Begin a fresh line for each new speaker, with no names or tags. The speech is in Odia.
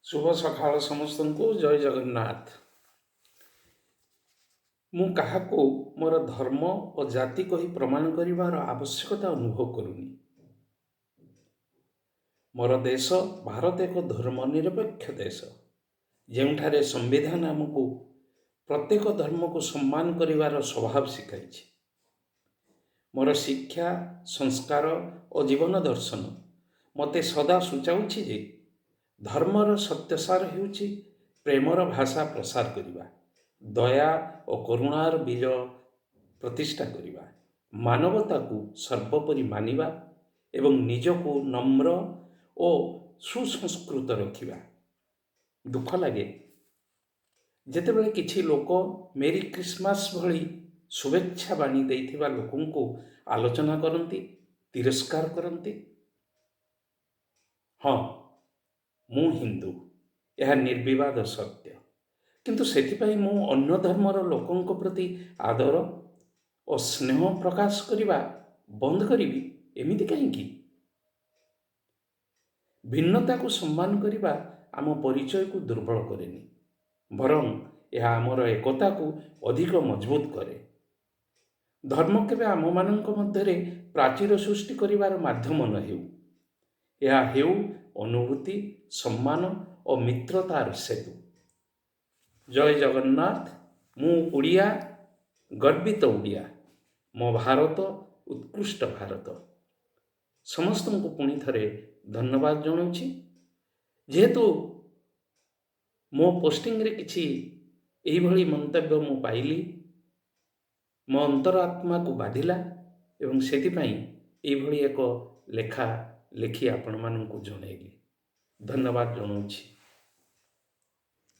ଶୁଭ ସକାଳ ସମସ୍ତଙ୍କୁ, ଜୟ ଜଗନ୍ନାଥ। ମୁଁ କାହାକୁ ମୋର ଧର୍ମ ଓ ଜାତି କହି ପ୍ରମାଣ କରିବାର ଆବଶ୍ୟକତା ଅନୁଭବ କରୁନି। ମୋର ଦେଶ ଭାରତ ଏକ ଧର୍ମ ନିରପେକ୍ଷ ଦେଶ, ଯେଉଁଠାରେ ସମ୍ବିଧାନ ଆମକୁ ପ୍ରତ୍ୟେକ ଧର୍ମକୁ ସମ୍ମାନ କରିବାର ସ୍ୱଭାବ ଶିଖାଇଛି। ମୋର ଶିକ୍ଷା, ସଂସ୍କାର ଓ ଜୀବନ ଦର୍ଶନ ମୋତେ ସଦା ସୂଚାଉଛି ଯେ ଧର୍ମର ସତ୍ୟସାର ହେଉଛି ପ୍ରେମର ଭାଷା ପ୍ରସାର କରିବା, ଦୟା ଓ କରୁଣାର ବୀଜ ପ୍ରତିଷ୍ଠା କରିବା, ମାନବତାକୁ ସର୍ବୋପରି ମାନିବା ଏବଂ ନିଜକୁ ନମ୍ର ଓ ସୁସଂସ୍କୃତ ରଖିବା। ଦୁଃଖ ଲାଗେ ଯେତେବେଳେ କିଛି ଲୋକ ମେରି ଖ୍ରୀଷ୍ଟମାସ ଭଳି ଶୁଭେଚ୍ଛା ବାଣୀ ଦେଇଥିବା ଲୋକଙ୍କୁ ଆଲୋଚନା କରନ୍ତି, ତିରସ୍କାର କରନ୍ତି। ହଁ, ମୁଁ ହିନ୍ଦୁ, ଏହା ନିର୍ବିବାଦ ସତ୍ୟ। କିନ୍ତୁ ସେଥିପାଇଁ ମୁଁ ଅନ୍ୟ ଧର୍ମର ଲୋକଙ୍କ ପ୍ରତି ଆଦର ଓ ସ୍ନେହ ପ୍ରକାଶ କରିବା ବନ୍ଦ କରିବି, ଏମିତି କାହିଁକି? ଭିନ୍ନତାକୁ ସମ୍ମାନ କରିବା ଆମ ପରିଚୟକୁ ଦୁର୍ବଳ କରେନି, ବରଂ ଏହା ଆମର ଏକତାକୁ ଅଧିକ ମଜବୁତ କରେ। ଧର୍ମ କେବେ ଆମମାନଙ୍କ ମଧ୍ୟରେ ପ୍ରାଚୀର ସୃଷ୍ଟି କରିବାର ମାଧ୍ୟମ ନ ହେଉ। ଏହା ହେଉ ଅନୁଭୂତି, ସମ୍ମାନ ଓ ମିତ୍ରତାର ସେତୁ। ଜୟ ଜଗନ୍ନାଥ। ମୁଁ ଓଡ଼ିଆ, ଗର୍ବିତ ଓଡ଼ିଆ। ମୋ ଭାରତ ଉତ୍କୃଷ୍ଟ ଭାରତ। ସମସ୍ତଙ୍କୁ ପୁଣି ଥରେ ଧନ୍ୟବାଦ ଜଣାଉଛି। ଯେହେତୁ ମୋ ପୋଷ୍ଟିଂରେ କିଛି ଏଇଭଳି ମନ୍ତବ୍ୟ ମୁଁ ପାଇଲି, ମୋ ଅନ୍ତର ଆତ୍ମାକୁ ବାଧିଲା ଏବଂ ସେଥିପାଇଁ ଏଇଭଳି ଏକ ଲେଖା ଲେଖି ଆପଣମାନଙ୍କୁ ଜଣାଇଲି। ଧନ୍ୟବାଦ ଜଣାଉଛି।